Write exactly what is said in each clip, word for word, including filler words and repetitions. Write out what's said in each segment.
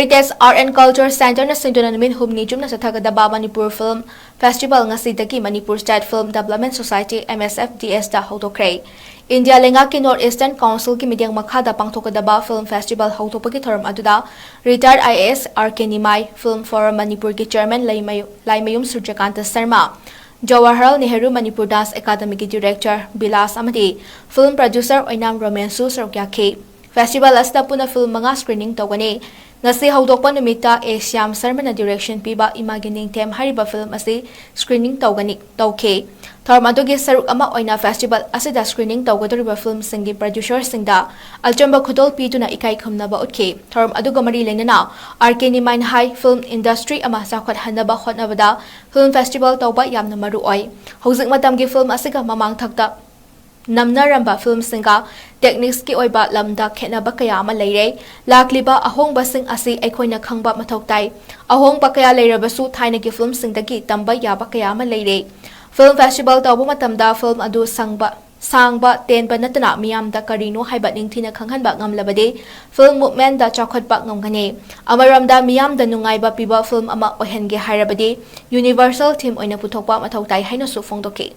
Heritage Art and Culture Centre ꯅ ꯁꯤꯟꯗꯨꯅ ꯅꯨꯃꯤꯠ ꯍꯨꯝꯅꯤ ꯆꯨꯞꯅ ꯆꯠꯊꯒꯗꯕ ꯃꯅꯤꯄꯨꯔ Film Festival ꯉꯁꯤꯗꯒꯤ Manipur State Film Development Society, M S F D S ꯇ ꯍꯧꯗꯣꯛꯈ꯭ꯔꯦ꯫ ꯏꯟꯗꯤꯌꯥ ꯂꯩꯉꯥꯛꯀꯤ North Eastern Council ꯒꯤ ꯃꯤꯠꯌꯦꯡ ꯃꯈꯥꯗ ꯄꯥꯡꯊꯣꯛꯀꯗꯕ Film Festival ꯍꯧꯗꯣꯛꯄꯒꯤ ꯊꯧꯔꯝ ꯑꯗꯨꯗ retired I A S R K ꯅꯤꯃꯥꯏ, Film Forum ꯃꯅꯤꯄꯨꯔꯒꯤ Chairman ꯂꯩꯃꯌꯨ-, ꯂꯥꯏꯃꯌꯨꯝ ꯁꯨꯔꯖꯀꯥꯟꯇ ꯁꯔꯃ, ꯖꯋꯥꯍꯔꯂꯥꯜ ꯅꯦꯍꯔꯨ ꯃꯅꯤꯄꯨꯔ Dance Academy ꯒꯤ Director ꯕꯤꯂꯥꯁ ꯑꯃꯗꯤ Film Producer ꯑꯣꯏꯅꯥꯝ ꯔꯣꯃꯦꯟꯁꯨ ꯁꯔꯨꯛ ꯌꯥꯈꯤ꯫ Festival ꯑꯁꯤꯗ ꯄꯨꯟꯅ film ꯃꯉꯥ screening ꯇꯧꯒꯅꯤ꯫ ꯉꯁꯤ ꯍꯧꯗꯣꯛꯄ ꯅꯨꯃꯤꯠꯇ ꯑꯦ ꯁ꯭ꯌꯥꯝ ꯁꯔꯃꯅ direction ꯄꯤꯕ ꯏꯃꯥꯒꯤ ꯅꯤꯡꯊꯦꯝ ꯍꯥꯏꯔꯤꯕ film ꯑꯁꯤ screening ꯇꯧꯒꯅꯤ, ꯇꯧꯈꯤ꯫ ꯊꯧꯔꯝ ꯑꯗꯨꯒꯤ ꯁꯔꯨꯛ ꯑꯃ ꯑꯣꯏꯅ festival ꯑꯁꯤꯗ screening ꯇꯧꯒꯗꯧꯔꯤꯕ film ꯁꯤꯡꯒꯤ producer ꯁꯤꯡꯗ ꯑꯆꯝꯕ ꯈꯨꯗꯣꯜ ꯄꯤꯗꯨꯅ ꯏꯀꯥꯏ ꯈꯨꯝꯅꯕ ꯎꯠꯈꯤ꯫ ꯊꯧꯔꯝ ꯑꯗꯨꯒ ꯃꯔꯤ ꯂꯩꯅꯅ R K ꯅꯤꯃꯥꯏꯅ ꯍꯥꯏ, film industry ꯑꯃ ꯆꯥꯎꯈꯠꯍꯟꯅꯕ ꯍꯣꯠꯅꯕꯗ film festival ꯇꯧꯕ ꯌꯥꯝꯅ ꯃꯔꯨ ꯑꯣꯏ꯫ ꯍꯧꯖꯤꯛ ꯃꯇꯝꯒꯤ film ꯑꯁꯤꯒ ꯃꯃꯥꯡ ꯊꯛꯇ ꯅꯝꯅꯔꯝꯕ film ꯁꯤꯡꯒ techniques ꯀꯤ ꯑꯣꯏꯕ ꯂꯝꯗ ꯈꯦꯠꯅꯕ ꯀꯌꯥ ꯑꯃ ꯂꯩꯔꯦ꯫ ꯂꯥꯛꯂꯤꯕ ꯑꯍꯣꯡꯕꯁꯤꯡ ꯑꯁꯤ ꯑꯩꯈꯣꯏꯅ ꯈꯪꯕ ꯃꯊꯧ ꯇꯥꯏ꯫ ꯑꯍꯣꯡꯕ ꯀꯌꯥ ꯂꯩꯔꯕꯁꯨ ꯊꯥꯏꯅꯒꯤ film ꯁꯤꯡꯗꯒꯤ ꯇꯝꯕ ꯌꯥꯕ ꯀꯌꯥ ꯑꯃ ꯂꯩꯔꯦ꯫ Film festival ꯇꯧꯕ ꯃꯇꯝꯗ film ꯑꯗꯨ ꯁꯪꯕ, ꯁꯥꯡꯕ, ꯇꯦꯟꯕ ꯅꯠꯇꯅ ꯃꯤꯌꯥꯝꯗ ꯀꯔꯤꯅꯣ ꯍꯥꯏꯕ ꯅꯤꯡꯊꯤꯅ ꯈꯪꯍꯟꯕ ꯉꯝꯂꯕꯗꯤ film movement ꯗ ꯆꯥꯎꯈꯠꯄ ꯉꯝꯒꯅꯤ꯫ ꯑꯃꯔꯣꯝꯗ ꯃꯤꯌꯥꯝꯗ ꯅꯨꯡꯉꯥꯏꯕ ꯄꯤꯕ film ꯑꯃ ꯑꯣꯏꯍꯟꯒꯦ ꯍꯥꯏꯔꯕꯗꯤ universal theme ꯑꯣꯏꯅ ꯄꯨꯊꯣꯛꯄ ꯃꯊꯧ ꯇꯥꯏ ꯍꯥꯏꯅꯁꯨ ꯐꯣꯡꯗꯣꯛꯈꯤ꯫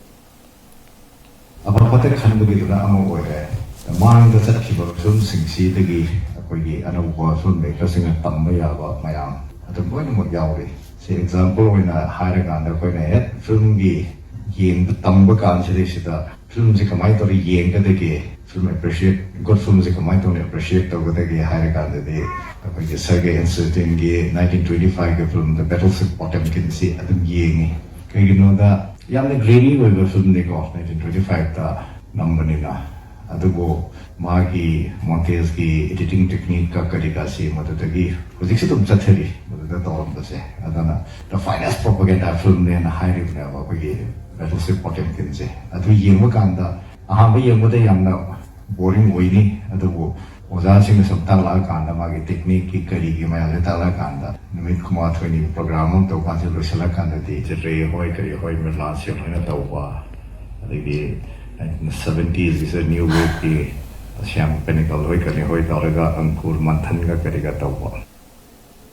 ꯑꯐꯕꯇ ꯈꯟꯕꯒꯤꯗꯨꯅ ꯑꯃ ꯑꯣꯏꯔꯦ꯫ ꯃꯃꯥꯡꯗ ꯆꯠꯈꯤꯕ film ꯁꯤꯡꯁꯤꯗꯒꯤ ꯑꯩꯈꯣꯏꯒꯤ ꯑꯅꯧꯕ film maker ꯁꯤꯡꯅ ꯇꯝꯕ ꯌꯥꯕ ꯃꯌꯥꯝ ꯑꯗꯨꯝ ꯂꯣꯏꯅꯃꯛ ꯌꯥꯎꯔꯤ꯫ ꯁꯤ example ꯑꯣꯏꯅ ꯍꯥꯏꯔꯀꯥꯟꯗ ꯑꯩꯈꯣꯏꯅ ꯍꯦꯛ film ꯒꯤ ꯌꯦꯡꯕ ꯇꯝꯕ ꯀꯥꯟꯁꯤꯗꯩꯁꯤꯗ film ꯁꯤ ꯀꯃꯥꯏꯅ ꯇꯧꯔ ꯌꯦꯡꯒꯗꯒꯦ, film appreciate, good film ꯁꯤ ꯀꯃꯥꯏꯅ ꯇꯧꯅ appreciate ꯇꯧꯒꯗꯒꯦ ꯍꯥꯏꯔꯀꯥꯟꯗꯗꯤ ꯑꯩꯈꯣꯏꯒꯤ Sergei Eisenstein ꯒꯤ nineteen twenty five ꯒꯤ film The Battleship Potemkin ꯁꯤ ꯑꯗꯨꯝ ꯌꯦꯡꯉꯤ꯫ ꯀꯩꯒꯤꯅꯣꯗ ꯌꯥꯝꯅ grainy ꯑꯣꯏꯕ film ꯅꯤꯀꯣ, nineteen twenty five ꯇ ꯅꯝꯕꯅꯤꯅ꯫ ꯑꯗꯨꯕꯨ ꯃꯥꯒꯤ montage ꯀꯤ editing technique ꯀ ꯀꯔꯤ ꯀꯥꯁꯤ ꯃꯗꯨꯗꯒꯤ ꯍꯧꯖꯤꯛꯁꯨ ꯑꯗꯨꯝ ꯆꯠꯊꯔꯤ ꯃꯗꯨꯗ ꯇꯧꯔꯝꯕꯁꯦ꯫ ꯑꯗꯨꯅ the finest propaganda film ꯅꯦꯅ ꯍꯥꯏꯔꯤꯕꯅꯦꯕ ꯑꯩꯈꯣꯏꯒꯤ Battleship Potemkin ꯁꯦ꯫ ꯑꯗꯨ ꯌꯦꯡꯕ ꯀꯥꯟꯗ ꯑꯍꯥꯟꯕ ꯌꯦꯡꯕꯗ ꯌꯥꯝꯅ boring ꯑꯣꯏꯅꯤ, ꯑꯗꯨꯕꯨ ꯑꯣꯖꯥꯁꯤꯡꯅ ꯁꯨꯝ ꯇꯥꯛꯂꯛꯑꯀꯥꯟꯗ, ꯃꯥꯒꯤ technique ꯀꯤ ꯀꯔꯤꯒꯤ ꯃꯌꯥꯝꯁꯦ ꯇꯥꯛꯂꯛꯑꯀꯥꯟꯗ, ꯅꯨꯃꯤꯠ ꯀꯨꯟꯃꯥꯊꯣꯏꯅꯤ program ꯑꯃ ꯇꯧꯀꯥꯟꯁꯤꯗ ꯂꯣꯏꯁꯤꯜꯂꯀꯥꯟꯗꯗꯤ ꯆꯤꯇ꯭ꯔꯦ ꯍꯣꯏ ꯀꯔꯤ ꯍꯣꯏ ꯃꯤꯔꯂꯥꯟꯁꯦ ꯂꯣꯏꯅ ꯇꯧꯕ, ꯑꯗꯒꯤ nineteen seventies ꯀꯤꯁꯤꯗ new wave ꯀꯤ ꯁ꯭ꯌꯥꯝ ꯄꯦꯅꯤꯀꯜ ꯍꯣꯏ ꯀꯔꯤ ꯍꯣꯏ ꯇꯧꯔꯒ ꯑꯪꯀꯨꯔ ꯃꯟꯊꯟꯒ ꯀꯔꯤꯒ ꯇꯧꯕ꯫